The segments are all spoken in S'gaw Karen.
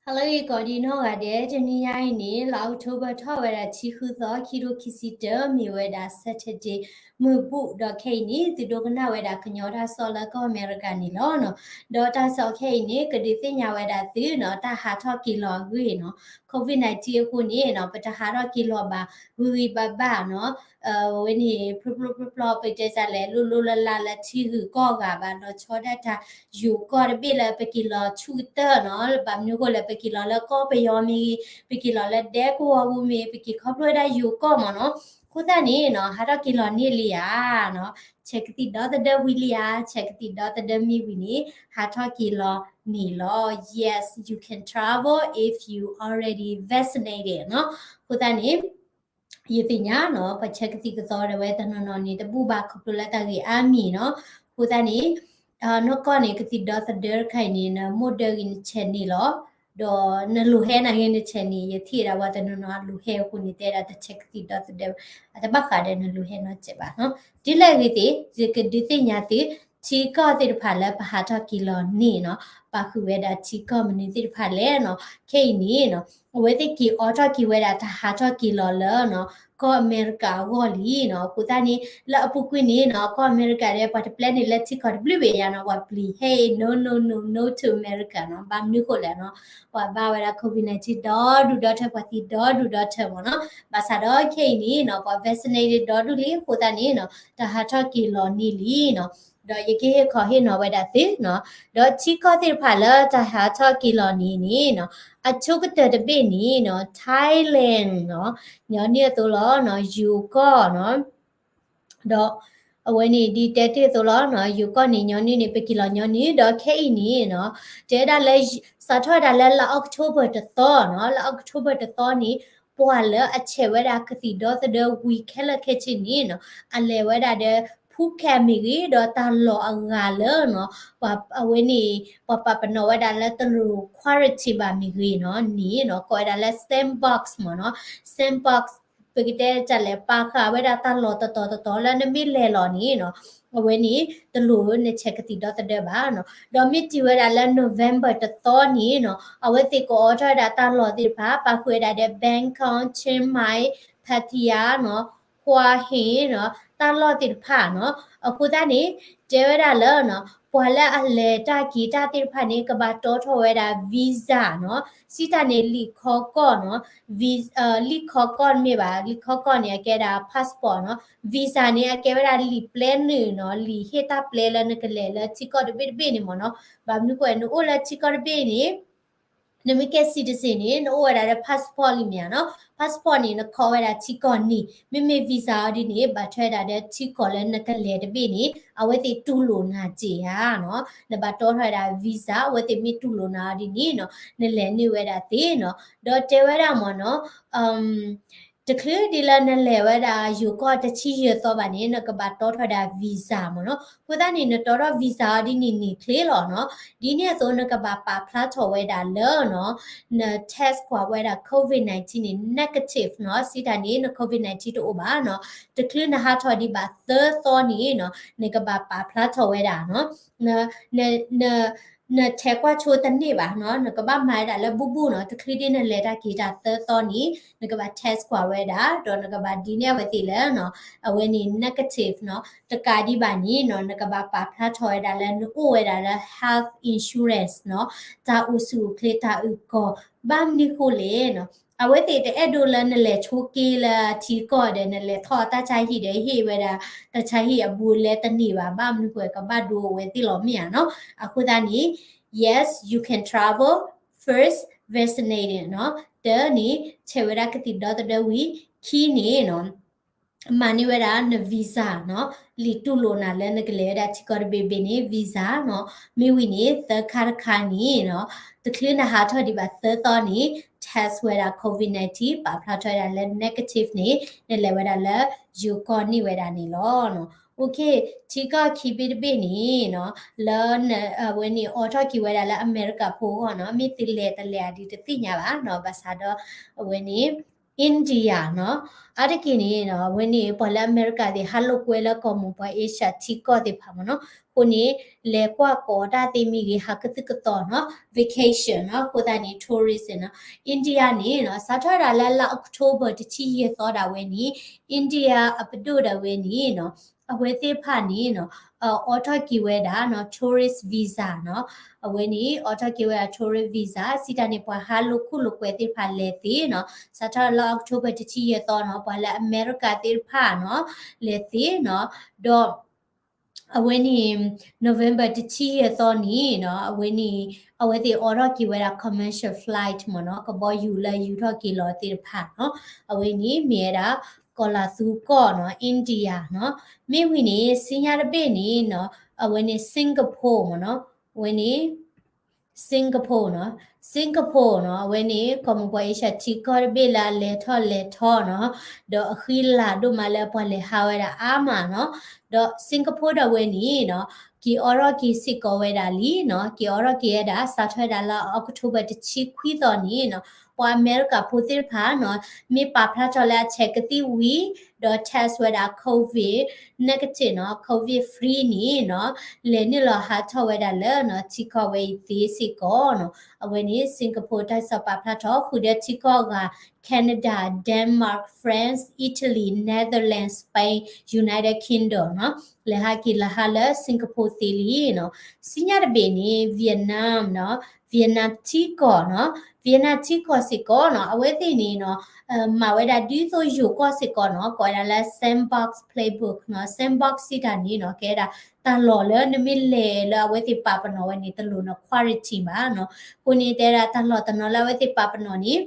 ဟါလၢအဂ့ၤကိးဒံနီၢ်ဂၤဒဲး, တနံၤညါအံၤန့ၣ် လါအီးကထိဘၢၣ်ထီၣ်ဝဲဒၣ်ဆံဃုသီ, ခံထိခံဆံတၢ, မ့ၢ်ဝဲဒၣ် Saturday မုၢ်ဘူၣ်, ဒီးခဲအံၤန့ၣ် သုဒိကနၣ်ဝဲဒၣ်ကညီတၢ်ကစီၣ်လၢကီၢ်အမဲရကၤန့ၣ်လီၤ. ဒီးတၢ်ကစီၣ်ခဲအံၤန့ၣ် ကဒုးသ့ၣ်ညါဝဲဒၣ်သုနီၤ, တၢ်ဟးထီၣ်က့ၤလီၤအဂ့ၢ်နီၤ, COVID nineteen အဃိန့ၣ်နီၤ, ပတဟးထီၣ်က့ၤလီၤဘၣ် ဂ့ၤဂ့ၤဘၣ်ဘၣ်နီၤ. အဝဲန့ၣ် ဖျိဖျိဖျိဖျိ ပတဲစ့ၢ်လဲၣ် လိၣ်လိၣ်လၢ်လၢ်လၢထံဂုၤကီၢ်ဂၤဘၣ်, လီၤဆီဒၣ်တၢ် ယိၤကီၢ်တဘ့ၣ်လၢပက့ၤလီၤဆူကတၢၢ်နီၤ, ဘၣ်မနုၤအဃိလဲၣ် ပက့ၤလီၤလၢကီၢ်ပယီၤမ့ၢ်ဂ့ၤ, ပက့ၤလီၤလၢဒဲကဝီၤပူၤမ့ၢ်, ပက့ၤခီဖျိဝဲဒၣ်ယိၤကီၢ်မ့ၢ်နီၤ. အဃိသတးန့ၣ်နီၤ, ဟးထီၣ်က့ၤလီၤန့ၢ်လံဧါနီၤ, ဆဲးကသံၣ်ဒီသဒၢဝံၤလံဧါ, ဆဲးကသံၣ်ဒီသဒၢမ့ၢ်ဝံၤန့ၣ် ဟးထီၣ်က့ၤလီၤန့ၣ်လီၤ. Yes, you can travel if you already vaccinated နီၤ. အဃိသတးန့ၣ် ယသ့ၣ်ညါနီၤ, ပှၤဆဲးကသံၣ်ကသီဒီးဝဲတနီၤနီၤန့ၣ် တဘူၣ်ဘၣ်ခီဖျိလၢတၢ်ဂ့ၢ်အါမံၤနီၤ. အဃိသတးန့ၣ် နီၢ်ကီၢ်န့ၣ် ကသံၣ်ဒီသဒၢတခါအံၤန့ၣ် နမိၢ်ဒၢဂ့ၤနဆဲးန့ၢ်လီၤ, ဒီးနလိၤဟဲနၤဂ့ၤနဆဲးန့ၢ်, ယထံၣ်ဒၣ်ပှၤတနီၤနီၤအလိၤဟဲအဃိန့ၣ် တဲဒၣ်တဆဲးကသံၣ်ဒီသဒၢ, အတဘၣ်ဃးဒီးနလိၤဟဲနီတစဲးဘၣ်နီၤ. ဒ်လဲၣ်ဂ့ၤသ့ၣ် ယကဒုးသ့ၣ်ညါသု ထံကီၢ်သ့ၣ်တဖၣ်လၢပဟးထီၣ်က့ၤလီၤန့ၣ်နီၤ, ပာ်ဃုာ်ဝဲဒၣ်ထံကီၢ်မနုၤသ့ၣ်တဖၣ်လဲၣ်နီၤ. ခဲအံၤန့ၣ်နီၤ, အဝဲသ့ၣ်က့ၤအိးထီၣ်က့ၤဝဲဒၣ်တၢ်ဟးထီၣ်က့ၤလီၤလၢနီၤ, ကီၢ်အမဲရကၤအဂီၢ်လံနီၤ. အဃိသတးန့ၣ် လၢအပူၤကွံာ်န့ၣ်နီၤ, ကီၢ်အမဲရကၤဒီး ပှၤတပျဲန့ၣ်လၢထံကီၢ်တဘျုးဘ့ၣ်ညါနီၤ, ပှၤပျံၤဟဲအံၤ no no no no to America နီၤ. ဘၣ်မနုၤဃိလဲၣ်နီၤ, ပှၤဘၣ်ဝဲဒၣ် COVID nineteen ဒီဒူၣ်ဒီထၢ ပှၤသံဒီဒူၣ်ဒီထၢမ့ၢ်နီၤ. ဘၣ်ဆၣ်ဒီးခဲအံၤန့ၣ်နီၤ, ပှၤ vaccinated ဒီဒူၣ်လံအဃိသတးန့ၣ်နီၤ, တၢ်ဟးထီၣ်က့ၤလီၤန့ၢ်လံနီၤ. ဒီးယကဟ့ၣ်ခီဟ့ၣ်နီၤဝဲဒၣ်သုနီၤ, ဒီးထံကီၢ်သ့ၣ်တဖၣ်လၢတၢ်ဟးထီၣ်က့ၤလီၤန့ၣ်န့ၣ်နီၤ, အဆိကတၢၢ်တဘ့ၣ်န့ၣ်နီၤ, Thailand နီၤ, ညီနုၢ်အသိးလီၤနီၤ, ယိၤကီၢ်နီၤ. ဒီးအဝဲန့ၣ်ဒ်တဲတ့ၢ်အသိးလီၤနီၤ, ယိၤကီၢ်န့ၣ် ညီနုၢ်န့ၣ် ပက့ၤလီၤညီနုၢ်, ဒီးခဲအံၤန့ၣ်နီၤ, တဲဝဲဒၣ်လၢ စးထီၣ်ဝဲဒၣ်လၢလါအီးကထိဘၢၣ်တသီနီၤ, လါအီးကထိဘၢၣ်တသီန့ၣ် ပှၤလၢအဆဲးဝဲဒၣ်ကသံၣ်ဒီသဒၢဝံၤခဲလၢာ်ခဲဆ့န့ၣ်နီၤ, အလဲၤဝဲဒၣ်ဒီး Phuket မ့ၢ်ဂ့ၤ, ဒီးတၢ်လီၢ်အဂၤလၢနီၤ, ပှၤအဝဲန့ၣ် ပှၤပာ်ပနီၣ်ဝဲဒၣ်လၢတလိၣ် quarantine ဘၣ်မ့ၢ်ဂ့ၤနီၤ, န့ၣ်နီၤ, ကိးဝဲဒၣ်လၢ sandbox မ့ၢ်နီၤ, sandbox ပကတဲတၢ်လဲၣ် ပာ်ဃာ်ဝဲဒၣ်တၢ်လီၢ်တတီၤတတီၤလၢနမ့ၢ်လဲၤလီၤန့ၣ်နီၤ, အဝဲန့ၣ် တလိၣ်နဆဲးကသံၣ်ဒီသဒၢဘၣ်နီၤ. ဒီးမ့ၢ်တုၤဝဲဒၣ်လၢ November တသီန့ၣ်နီၤ, အဝဲသ့ၣ်ကအိးထီၣ်ဝဲဒၣ်တၢ်လီၢ်သ့ၣ်တဖၣ် ပာ်ဃုာ်ဝဲဒၣ်ဒီး Bangkok, Chiang Mai, Pattaya နီၤ, Hua Hin နီၤ, တၢ်လီၢ်သ့ၣ်တဖၣ်နီၤ. အဃိသတးန့ၣ် တဲဝဲဒၣ်လၢနီၤ, ပှၤလၢအလဲၤတၢ်က့ၤတၢ်သ့ၣ်တဖၣ်န့ၣ် ကဘၣ်တီထီၣ်ဝဲဒၣ် visa နီၤ, စံးတၢ်န့ၣ် လံာ်ခီကီၢ်နီၤ, လံာ်ခီကီၢ်မ့ၢ်ဘၣ်, လံာ်ခီကီၢ်န့ၣ် အကဲဒၣ် passport နီၤ, visa န့ၣ် အကဲဝဲဒၣ်လံာ်ပျဲနုာ်နီၤ, လံာ်ဟ့ၣ်တၢ်ပျဲလၢနကလဲၤလၢထံကီၢ်တဘ့ၣ်တဘ့ၣ်န့ၣ်မ့ၢ်နီၤ. ဘၣ်မနုၤဃိ နအိၣ်လၢထံကီၢ်တဘ့ၣ်န့ၣ် နမ့ၢ်ကဲ citizen န့ၣ် နအိၣ်ဝဲဒၣ်ဒီး passport လံမ့ၢ်ဧါနီၤ, passport န့ၣ် နခီဝဲဒၣ်ထံကီၢ်န့ၣ်, မ့မ့ၢ် visa အီၤဒ်န့ၣ် ဘၣ်ထွဲဒၣ်ဒီးထံကီၢ်လၢနကလဲၤတဘ့ၣ်န့ၣ် အဝဲသ့ၣ်တူၢ်လိာ်နၤစ့ၢ်ဧါနီၤ, နဘၣ်တီထီၣ်ဝဲဒၣ် visa အဝဲသ့ၣ်မ့ၢ်တူၢ်လိာ်နၤအီၤဒ်န့ၣ်နီၤ, နလဲၤန့ၢ်ဝဲဒၣ်သ့နီၤ. ဒီးတဲဝဲဒၣ်မ့ၢ်နီၤ, တချုးဒ်လၢနလဲၤဝဲဒၣ်ယိၤကီၢ်တဆံယဲၢ်သီဘၣ်န့ၣ် နကဘၣ်တီထီၣ်ဝဲဒၣ် visa မ့ၢ်နီၤ. အဃိသတးန့ၣ် နတီထီၣ် visa အီၤဒ်န့ၣ်န့ၣ်ချ့လီၤနီၤ. ဒ်န့ၣ်အသိး နကဘၣ်ပာ်ဖျါထီၣ်ဝဲဒၣ်လၢနီၤ, န test ကွၢ်ဝဲဒၣ် COVID nineteen န့ၣ် negative နီၤ, စံးတၢ်န့ၣ် န COVID nineteen တအိၣ်ဘၣ်နီၤ. တချုးနဟးထီၣ်ဒံးဘၣ်သၢသီန့ၣ်နီၤ, နကဘၣ်ပာ်ဖျါထီၣ်ဝဲဒၣ်နီၤ. န န နထဲးကွၢ်ဆိတန့ၢ်ဘၣ်နီၤ, နကဘၣ်မၤဝဲဒၣ်လၢဘူၣ်ဘူၣ်နီၤ. တချုးဒ်နလဲၤတၢ်က့ၤတၢ်သၢသီန့ၣ် နကဘၣ် test ကွၢ်ဝဲဒၣ်, ဒီးနကဘၣ်ဒ်န့ၣ်အဝဲသ့ၣ်လၢနီၤ, အဝဲန့ၣ် negative နီၤ. တကးဒံးဘၣ်န့ၣ်နီၤ, နကဘၣ်ပာ်ဖျါထီၣ်ဝဲဒၣ်လၢနအိၣ်ဝဲဒၣ်လၢ health insurance နီၤ, တၢ်အိၣ်ဆူၣ်အိၣ်ချ့ တၢ်အုၣ်ကီၤ, ဘၣ်မနုၤဃိလဲၣ်နီၤ. အဝဲသ့ၣ်တအဲၣ်ဒိးလၢနလဲၤဆိက့လၢထံကီၢ်ဒီး နလဲၤထီၣ်တၢ်ဆါဟံၣ်ဒီး ဟ့ၣ်ဝဲဒၣ်တၢ်ဆါဟံၣ်အဘူးလဲတန့ၢ်ဘၣ်, ဘၣ်မနုၤဃိ ကဘၣ်ဒိအဝဲသ့ၣ်လီၤမ့ၢ်ဧါနီၤ. အဃိသတးန့ၣ် yes, you can travel, first vaccinated နီၤ, တၢန့ၣ် ဆဲးဝဲဒၣ်ကသံၣ်ဒီသဒၢဝံၤ, ခံန့ၣ်နီၤ မၤန့ၢ်ဝဲဒၣ်န visa နီၤ, လံာ်တူၢ်လိာ်နၤလၢနကလဲၤဝဲဒၣ်ထံကီၢ်တဘ့ၣ်ဘ့ၣ်န့ၣ် visa နီၤ. မ့ၢ်ဝံၤန့ၣ် သၢခါတခါန့ၣ်နီၤ, တချုးနဟးထီၣ်ဒံးဘၣ်သၢသီန့ၣ် test ဝဲဒၣ် COVID nineteen ပာ်ဖျါထီၣ်ဝဲဒၣ်လၢ negative န့ၣ် နလဲၤဝဲဒၣ်လၢယိၤကီၢ်န့ၢ်ဝဲဒၣ်န့ၣ်လီၤ. Okay, ထံကီၢ်ခံဘ့ၣ်တဘ့ၣ်န့ၣ်နီၤ, လၢန အဝဲန့ၣ်အိးထီၣ်က့ၤဝဲဒၣ်လၢအမဲရကၤဖိအဂီၢ်နီၤ, မ့ၢ်သုလဲၤတလဲၤဧါဒ်တသ့ၣ်ညါဘၣ်နီၤ, ဘၣ်ဆၣ်ဒီး အဝဲန့ၣ် India နီၤ. အါတက့ၢ်န့ၣ်နီၤ အဝဲန့ၣ် ပှၤလၢအမဲရကၤသ့ၣ် ဟးလိာ်ကွဲလၢကီၢ်မိၢ်ပှၢ်အ့ရှၢၣ်ထံကီၢ်သ့ၣ်တဖၣ်မ့ၢ်နီၤ. အဃိန့ၣ် လဲၤကွၢ်ကိးတၢ်သ့မ့ၢ်ဂ့ၤ ဟးကသုၣ်ကသီနီၤ vacation နီၤ. အဃိသတးန့ၣ် tourism နီၤ. India န့ၣ်နီၤ စးထီၣ်ဝဲဒၣ်လၢလါ October တဆံယဲၢ်သီဒၣ်ဝဲန့ၣ် India အပဒိၣ်ဒၣ်ဝဲန့ၣ်နီၤ အဝဲသ့ၣ်တဖၣ်န့ၣ်နီၤ အိးထီၣ်က့ၤဝဲဒၣ်နီၤ tourist visa နီၤ. အဝဲန့ၣ် အိးထီၣ်က့ၤဝဲဒၣ် tourist visa စံးတၢ်န့ၣ် ပှၤဟးလိာ်ခိၣ်လိာ်ကွဲသ့ၣ်တဖၣ်လဲၤသ့နီၤ. စးထီၣ်လၢ October တဆံယဲၢ်သီနီၤ ပှၤလၢအမဲရကၤသ့ၣ်တဖၣ်နီၤ လဲၤသ့နီၤ. ဒီး အဝဲန့ၣ် November တဆံယဲၢ်သီန့ၣ်နီၤ အဝဲန့ၣ် အဝဲသ့ၣ်အိးထီၣ်က့ၤဝဲဒၣ် commercial flight မ့ၢ်နီၤ ကဘီယူၤလၢယူၤထီၣ်က့ၤလီၤသ့ၣ်တဖၣ်နီၤ. အဝဲန့ၣ်မ့ၢ်ဝဲဒၣ် ကီၤလၤသူကီၢ်နီၤ India နီၤ. မ့ၢ်ဝံၤန့ၣ် ဆူညါတဘ့ၣ်န့ၣ်နီၤ အဝဲန့ၣ် Singapore မ့ၢ်နီၤ အဝဲန့ၣ် Singapore နီၤ. Singapore နီၤ အဝဲန့ၣ် ကီၢ်မိၢ်ပှၢ်အ့ရှၢၣ်ထံကီၢ်တဘ့ၣ်လၢအလဲၤထီၣ်လဲၤထီနီၤ ဒီးအဃံလၤဒိၣ်မးလၢပှၤလဲၤဟးဝဲဒၣ်အါမးနီၤ. ဒီး Singapore ဒၣ်ဝဲန့ၣ်နီၤ က့ၤအိးထီၣ်က့ၤစ့ၢ်ကီးဝဲဒၣ်လံနီၤ က့ၤအိးထီၣ်က့ၤဝဲဒၣ် စးထီၣ်ဝဲဒၣ်လၢ October တဆံခွံသီန့ၣ်နီၤ ပှၤအမဲရကၤဖိသ့ၣ်တဖၣ်နီၤ မ့ၢ်ပာ်ဖျါထီၣ်လၢအဆဲးကသံၣ်ဝံၤ ဒီး test ဝဲဒၣ် COVID negative နီၤ COVID free န့ၣ်နီၤ လဲၤနုာ်လီၤဟးထီၣ်ဝဲဒၣ်လၢနီၤ ထံကီၢ်ဝဲအံၤသ့စ့ၢ်ကီးနီၤ. အဝဲန့ၣ် Singapore တၢ်ကစီၣ်ပာ်ဖျါထီၣ် ဃုာ်ဒီးထံကီၢ်အဂၤ Canada, Denmark, France, Italy, Netherlands, Spain, United Kingdom နီၤ လဲၤဟးက့ၤလၢဟးလၢ Singapore သ့လံနီၤ. ဆူညါတဘ့ၣ်န့ၣ် Vietnam နီၤ Vietnam ထံကီၢ်နီၤ Vietnam ထံကီၢ်စ့ၢ်ကီးနီၤ အဝဲသ့ၣ်န့ၣ်နီၤ မၤဝဲဒၣ်ဒ်သိးယိၤကီၢ်စ့ၢ်ကီးနီၤ ကိးဝဲဒၣ်လၢ sandbox playbook နီၤ. Sandbox စံးတၢ်န့ၣ်နီၤ ကဲဒၣ်တၢ်လီၢ်လၢနမ့ၢ်လဲၤလၢအဝဲသ့ၣ်ပာ်ပနီၣ်ဝဲန့ၣ် တလိၣ်န quarantine ဘၣ်နီၤ. အဃိန့ၣ် တဲဒၣ်တၢ်လီၢ်တနီၤလၢအဝဲသ့ၣ်ပာ်ပနီၣ်န့ၣ်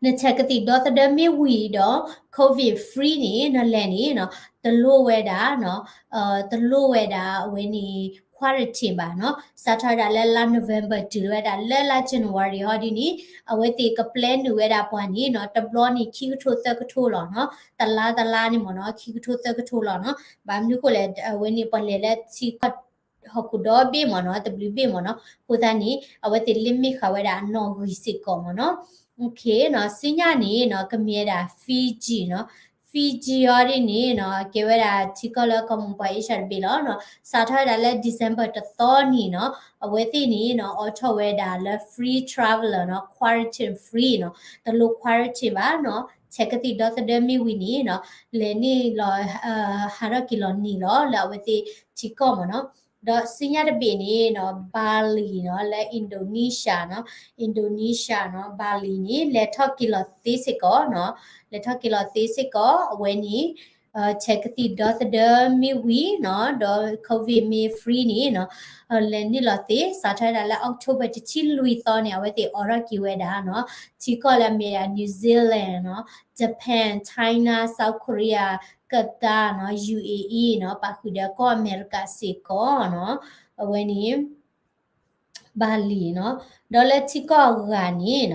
နဆဲးကသံၣ်ဒီသဒၢမ့ၢ်ဝံၤဒီး COVID free န့ၣ် နလဲၤန့ၣ်နီၤ တလိၣ်ဝဲဒၣ်နီၤ တလိၣ်ဝဲဒၣ်အဝဲန့ၣ် quarantine ဘၣ်နီၤ. စးထီၣ်ဝဲဒၣ်လၢလါ November တုၤလီၤဝဲဒၣ်လၢလါ January ဟီဒ်န့ၣ် အဝဲသ့ၣ်ကပျဲနုာ်ဝဲဒၣ်ပှၤန့ၣ်နီၤ တဘျီန့ၣ် ခံကထိသၢကထိလီၤနီၤ. တလါတလါန့ၣ်မ့ၢ်နီၤ ခံကထိသၢကထိလီၤနီၤ. ဘၣ်မနုၤအဃိလဲၣ် အဝဲန့ၣ်ပှၤလဲၤလၢထံကီၢ် ဟီၣ်ခိၣ်ဒီဘ့ၣ်မ့ၢ်နီၤ တဘျုးဘ့ၣ်မ့ၢ်နီၤ. အဃိသတးန့ၣ် အဝဲသ့ၣ် limit ဃာ်ဝဲဒၣ်အနီၣ်ဂံၢ်စ့ၢ်ကီးမ့ၢ်နီၤ. ဆူညါန့ၣ်နီၤ ကမ့ၢ်ဝဲဒၣ် Fiji နီၤ. Fiji အီၤဒ်န့ၣ်နီၤ ကဲဝဲဒၣ်ထံကီၢ်လၢကီၢ်မိၢ်ပှၢ်အ့ရှၢၣ်တဘ့ၣ်လီၤနီၤ. စးထီၣ်ဝဲဒၣ်လၢ December တသီန့ၣ်နီၤ အဝဲသ့ၣ်န့ၣ်နီၤ အိးထီၣ်ဝဲဒၣ်လၢ free traveler နီၤ quarantine free နီၤ တလိၣ် quarantine ဘၣ်နီၤ. ဆဲးကသံၣ်ဒီသဒၢမ့ၢ်ဝံၤန့ၣ်နီၤ လဲၤန့ၣ်လီၤ ဟးထီၣ်က့ၤလီၤန့ၣ်လီၤ လၢအဝဲသ့ၣ်ထံကီၢ်မ့ၢ်နီၤ. ဒီးဆူညါတဘ့ၣ်န့ၣ်နီၤ Bali နီၤ လၢ Indonesia နီၤ Indonesia နီၤ Bali န့ၣ် လဲၤထီၣ်က့ၤလီၤသ့စ့ၢ်ကီးနီၤ လဲၤထီၣ်က့ၤလီၤသ့စ့ၢ်ကီး အဝဲန့ၣ် ဆဲးကသံၣ်ဒီသဒၢမ့ၢ်ဝံၤနီၤ ဒီး COVID မ့ၢ် free န့ၣ်နီၤ လဲၤနုာ်လီၤသ့ စးထီၣ်ဝဲဒၣ်လၢ October တဆံလွံၢ်သီန့ၣ် အဝဲသ့ၣ်အိးထီၣ်က့ၤဝဲဒၣ်နီၤ ထံကီၢ်လၢအမ့ၢ်ဒၣ် New Zealand နီၤ Japan, China, South Korea, Qatar နီၤ UAE နီၤ ပာ်ဃုာ်ဒီးကီၢ်အမဲရကၤစ့ၢ်ကီးနီၤ အဝဲန့ၣ် Bali နီၤ ဒီးလၢထံကီၢ်အဂၤန့ၣ်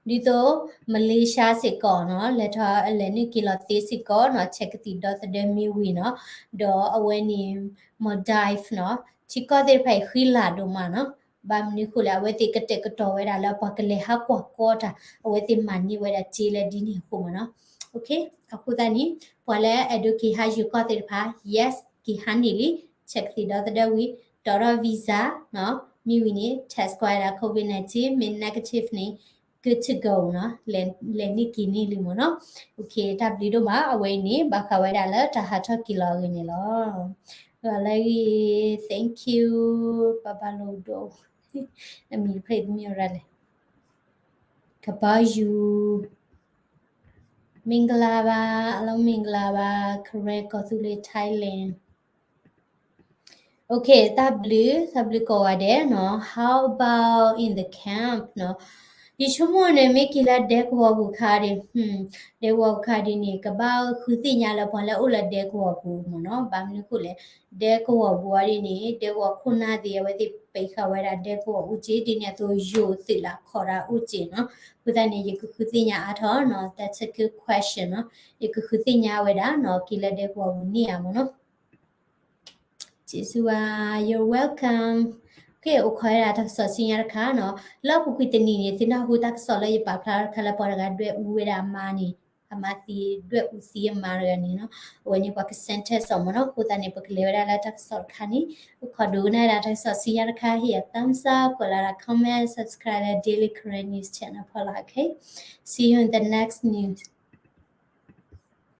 နီၤ ဒ်သိး Malaysia စ့ၢ်ကီးနီၤ လဲၤထီၣ်လဲၤနုာ်က့ၤလီၤသ့စ့ၢ်ကီးနီၤ ဆဲးကသံၣ်ဒီသဒၢမ့ၢ်ဝံၤနီၤ ဒီးအဝဲန့ၣ် Maldives နီၤ ထံကီၢ်သ့ၣ်တဖၣ်အံၤဃံလၤဒိၣ်မးနီၤ ဘၣ်မနုၤအဃိလဲၣ် အဝဲသ့ၣ်ကတဲာ်ကတီၤဝဲဒၣ်လၢပှၤကလဲၤဟးကွၢ်ကီတၢ် အဝဲသ့ၣ်မၤန့ၢ်ဝဲဒၣ်စ့လၢဒ်န့ၣ်အဃိမ့ၢ်နီၤ အဃိသတးန့ၣ် ပှၤလၢအဲၣ်ဒိးက့ၤဟးယိၤကီၢ်သ့ၣ်တဖၣ် yes က့ၤဟးန့ၢ်လံ ဆဲးကသံၣ်ဒီသဒၢဝံၤ တီၣ်ထီၣ် visa နီၤ မ့ၢ်ဝံၤန့ၣ် test ကွၢ်ဝဲဒၣ် COVID nineteen မ့ၢ် negative န့ၣ် good to go နီၤ လဲၤနုာ်က့ၤန့ၢ်လံမ့ၢ်နီၤ တၢ်ဘျုးဒိၣ်မး အဝဲအံၤန့ၣ် ဘၣ်ဃးဝဲဒၣ်လၢတၢ်ဟးထီၣ်က့ၤလီၤအဂ့ၢ်န့ၣ်လီၤ လၢဂ့ၤ thank you ပၢ်ပၢ်လိၤဒိၣ် အမံၤတဖျၢၣ်တမ့ၢ်ဝဲဒၣ်လဲၣ် ကဘီယူၤ မင်္ဂလာပါ အားလုံးမင်္ဂလာပါ Karen ကီၢ်သူလ့ၤ Thailand Okay တၢ်ဘျုး တၢ်ဘျုးကိးဂၤဒဲးနီၤ How about in the camp နီၤ ယဆိကမိၣ်န့ၣ် မ့ၢ်က့ၤလၢဒဲကဝီၤပူၤခါဒံး ဒဲကဝီၤပူၤခါဒံးန့ၣ် ကဘၣ်ဃုသ့ၣ်ညါလၢပှၤလၢအိၣ်လၢဒဲကဝီၤပူၤမ့ၢ်နီၤ ဘၣ်မနုၤအဃိလဲၣ် ဒဲကဝီၤပူၤအီၤဒ်န့ၣ် ဒဲကဝီၤခိၣ်နၢ်သ့ၣ် အဝဲသ့ၣ်ပံးဃာ်ဝဲဒၣ်ဒဲကဝီၤအိၣ်စ့ၢ် ဒ်န့ၣ်အသိးယိၤသုးလၢခီၣ်တၢ်အိၣ်စ့ၢ်နီၤ အဃိသတးန့ၣ် ယကဃုသ့ၣ်ညါအါထီၣ်နီၤ That's a good question နီၤ ယကဃုသ့ၣ်ညါဝဲဒၣ်နီၤ က့ၤလၢဒဲကဝီၤပူၤန့ၢ်ဧါမ့ၢ်နီၤ ကျေးဇူးပါ You're welcome ကအိၣ်ခိးဝဲဒၣ်တၢ်ကစီၣ်ဆူညါတခါနီၤ. လၢအပူၤကွံာ်တနံၤန့ၣ် သုနၢ်ဟူတၢ်ကစီၣ်လၢယပာ်ဖျါထီၣ်တခါလၢပှၤတဂၤဒွဲၣ်အူဝဲဒၣ်အမါန့ၣ်, အမါသံ, ဒွဲၣ်အူသံအမါတဂၤန့ၣ်နီၤ. အဝဲန့ၣ်ပှၤက send text အီၤမ့ၢ်နီၤ. အဃိသတးန့ၣ် ပကလဲၤဝဲဒၣ်လၢတၢ်ကစီၣ်တခါန့ၣ်, အိၣ်ခိးဒိကနၣ်ဝဲဒၣ်တၢ်ကစီၣ်ဆူညါတခါ ဟ့ၣ်ယၤ thumbs up, ကွဲးလီၤဒၣ် comment, subscribe လၢ Daily Karen News Channel ဖီလာ်, okay? See you in the next news.